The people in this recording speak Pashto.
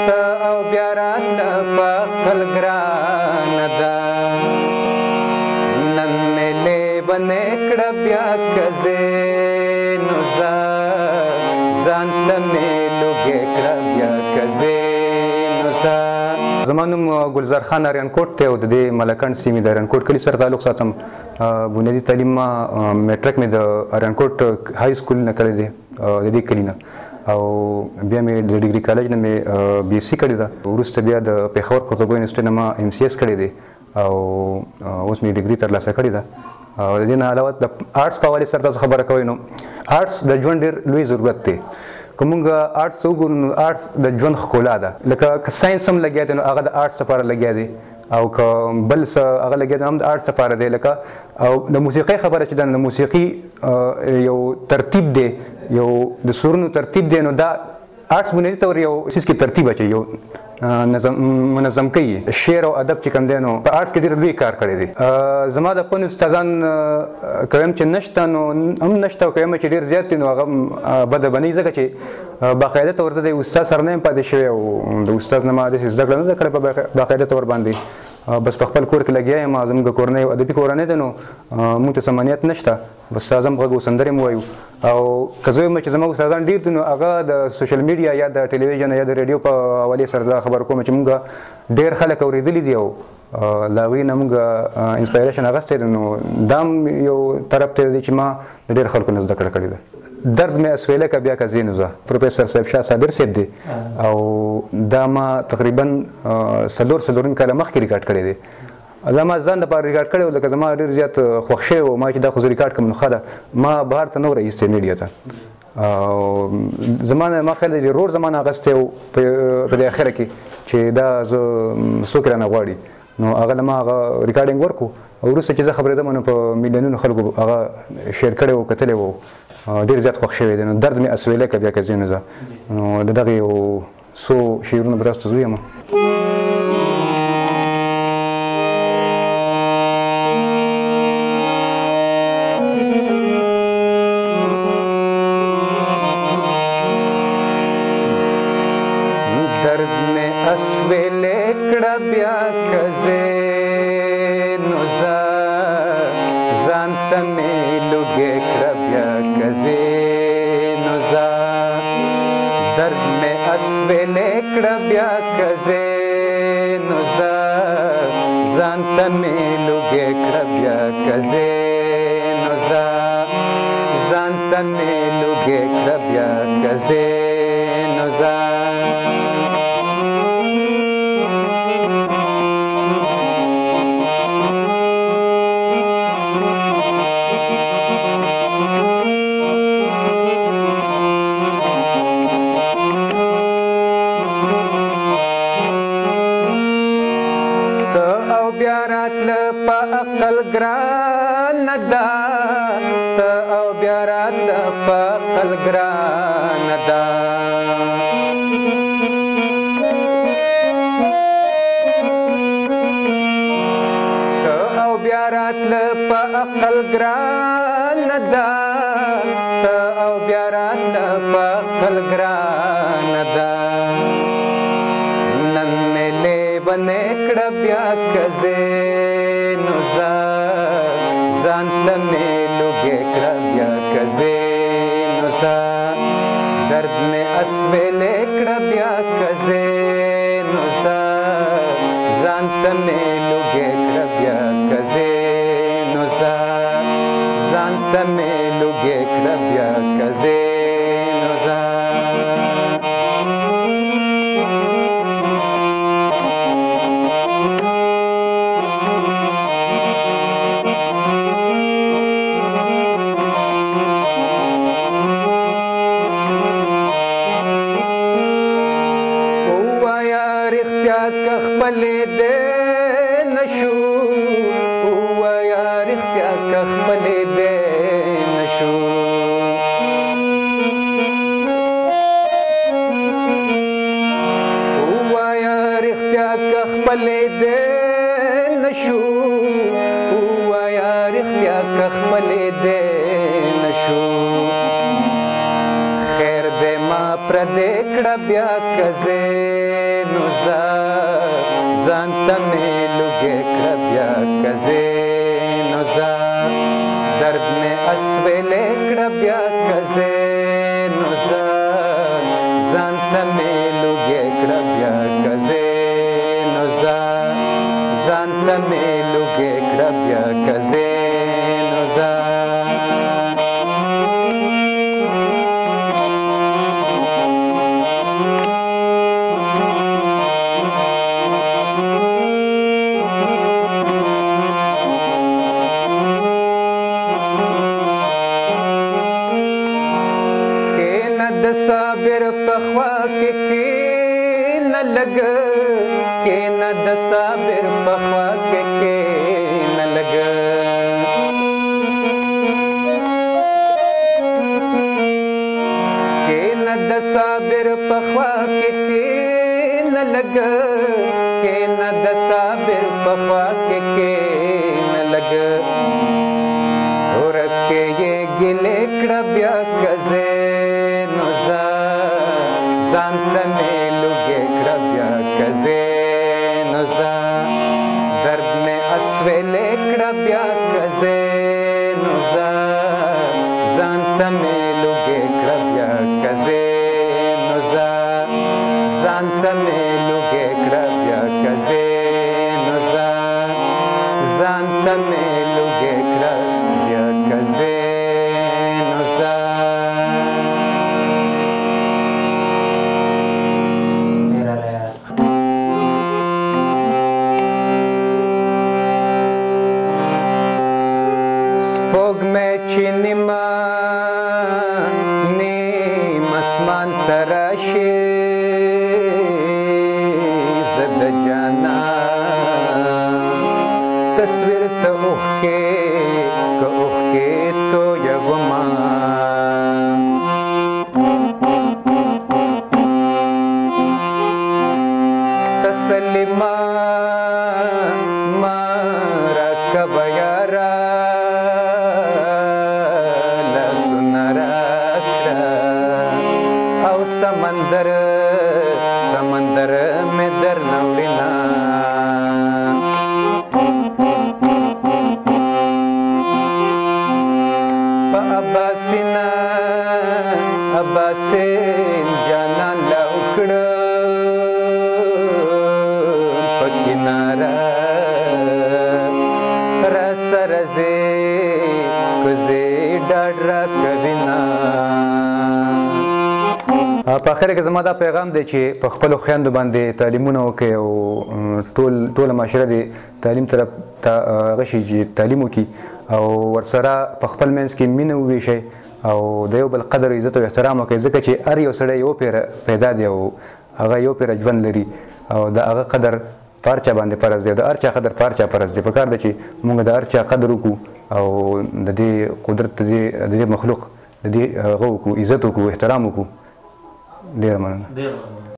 ته او بیا راتله په عقل ګرانه ده، نن مې لېونی کړه بیا که ځې نو ځه، ځان ته مې لوګی کړه بیا که ځې نو ځه. زما نوم ګلزار خان اریانکوټ دی او د دې ملکند سیمې د اریانکوټ کلي سره تعلق ساتم. بنیادي تعلیم ما میټرک مې د اریانکوټ های سکول نه کړی دی، د دې کلي نه، او بیا مې د ډیګري کالج نه مې بي اس سي کړې ده. وروسته بیا د پېښور قطبو یونیورسټۍ نه ما ایم سي اس کړی دی او اوس مې ډیګري ترلاسه کړې ده. او د دې نه علاوه د آرټس په حوالې سره تاسو خبره کوئ، نو آرټس د ژوند ډېر لوی ضرورت دی. که مونږ آرټس ته وګورو نو آرټس د ژوند ښکلا ده. لکه که ساینس هم لګیا دی نو هغه د آرټس لپاره لګیا دی، او که بل څه هغه لګیا دی هم د آرټس لپاره دی. لکه او د موسیقۍ خبره چې ده، د موسیقي یو ترتیب دی، یو د سورونو ترتیب دی، نو دا آرټس بنیادي طور یو څیز کې ترتیب اچوي، یو نظم منظم کوي. شعر او ادب چې کوم دی نو په آرټس کې ډېر لوی کار کړی دی. زما د خپل استادان کوم چې نشته نو هم نشته، او کوم چې ډېر زیات دي نو هغه بده به نه وي، ځکه چې باقاعده طور زه د استاد سره نه یم پاتې شوی او د استاد نه ما داسې زده کړه نه ده کړې په باقاعده طور باندې. بس په خپل کور کې لګیا یم. زموږ کورنۍ ادبي کورنۍ ده، نو موږ ته سمانیت نشته، بس ساز هم غږو، سندرې مو وایو. او که زه وایم چې زما استادان ډېر دي نو هغه د سوشل میډیا یا د ټلویزیون یا د ریډیو په حوالې سره زه خبر کوم چې موږ ډېر خلک اورېدلي دي او له هغوی نه موږ انسپایریشن اخیستی دی. نو دا هم یو طرف ته دی چې ما د ډېر خلکو نه زده کړه کړې ده. درد مې اسویله که بیا که ځې نو ځه، پروفیسر صاحب شاه صابر صاحب دی، او دا ما تقریبا څلور نیم کاله مخکې ریکارډ کړی دی. دا ما ځان دپاره ریکارډ کړی و، لکه زما ډېر زیات خوښ شوی و، ما چې دا خو زه ریکارډ کړم نو ښه ده. ما بهر ته نه و راایستی میډیا ته، او زما نه ما خیال دی چې رور زما نه اخیستی و په دې اخره کې چې دا زه څوک رانه غواړي، نو هغه له ما هغه ریکارډینګ ورکړو. او وروسته چې زه خبرېدم نو په میلیونونو خلکو هغه شیر کړی و، کتلی و، ډېر زیات خوښ شوی دی. نو درد مې اسویلی که بیا که ځې نو ځه، نو د دغې یو څو شعرونه به تاسو ته زه ووایم. درد مې اسویلی کړه بیا که ځې نو ځه، ځان ته مې لوګی کړه بیا که ځې نو ځه. درد مې اسویلی کړه بیا که ځې نو ځه، ځان ته مې لوګی کړه بیا که ځې نو ځه، ځان ته مې لوګی کړه بیا که ځې نو ځه. ته او بیا راتله په عقل ګرانه ده، ته او بیا راتله په عقل ګرانه ده. ته او بیا راتله په عقل ګرانه ده، ته او بیا راتله په عقل ګرانه ده. نن مې لېونی کړه بیا که ځې نو ځه، ځان ته مې لوګی کړه بیا که ځې نو ځه. درد مې اسویلی کړه بیا که ځې نو ځه، ځان ته مې لوګی کړه بیا که ځې نو ځه، ځان ته مې لوګی کړه بیا که ځې نو ځه. ووايه رښتیا که خپلې دی نشو، ووايه رښتیا که خپلې دی نشو. ووايه رښتیا که خپلې دی نشو، ووايه رښتیا که خپلې دی نشو. خیر دی ما پردې کړه بیا که ځې که ځې نو ځه، درد مې اسویلې کړه بیا که ځې نو ځه، ځان ته مې لوګی کړه بیا که ځې نو ځه، ځان ته مې لوګی کړه بیا که ځې نو ځه. کښېنه د صابر په خوا کې کښېنه لږ، کښېنه د صابر په خوا کې کښېنه لږ، کښېنه د صابر په خوا کې کښېنه لږ، کښېنه د صابر په خوا کې کښېنه لږ، ورکې یې ګیلې کړه بیا که ځې نو ځه، ځان ته مې لوګی کړه بیا که ځې نو ځه، درد مې اسویلې کړه بیا که ځې نو ځه، ځان ته مې لوګی کړه بیا که ځې نو ځه، ځان ته مې لوګی کړه بیا که ځې نو ځه، ځان ته مې لوګی کړه بیا که ځې نو ځه. ډېره لویه. سپوږمۍ چې نیمه نیم اسمان ته راشي، زه د جانان تصویر ته اوښکې که اوښکې تویومه، تسلي ما ما راکوه یاره، لاسونه راکړه او سمندر سمندر مې درنه وړینه. په اباسینه اباسین جانان لا وکړه په کناره، را سره ځې که ځې ډاډ راکوینه. په اخره کې زما دا پیغام دی چې په خپلو خویندو باندې تعلیمونه وکړئ او ټوله معاشره دې تعلیم طرف ته هغه شي چې تعلیم وکړي او ورسره په خپل منځ کې مینه وویشئ او د یو بل قدر، عزت او احترام وکړئ، ځکه چې هر یو سړی یو پیره پیدا دی او هغه یو پیره ژوند لري او د هغه قدر په هر چا باندې فرض دی او د هر چا قدر په هر چا فرض دی. په کار ده چې موږ د هر چا قدر وکړو او د دې قدرت، د دې مخلوق، د دې هغه وکړو، عزت وکړو، احترام وکړو. ډېره مننه. ډېره مننه.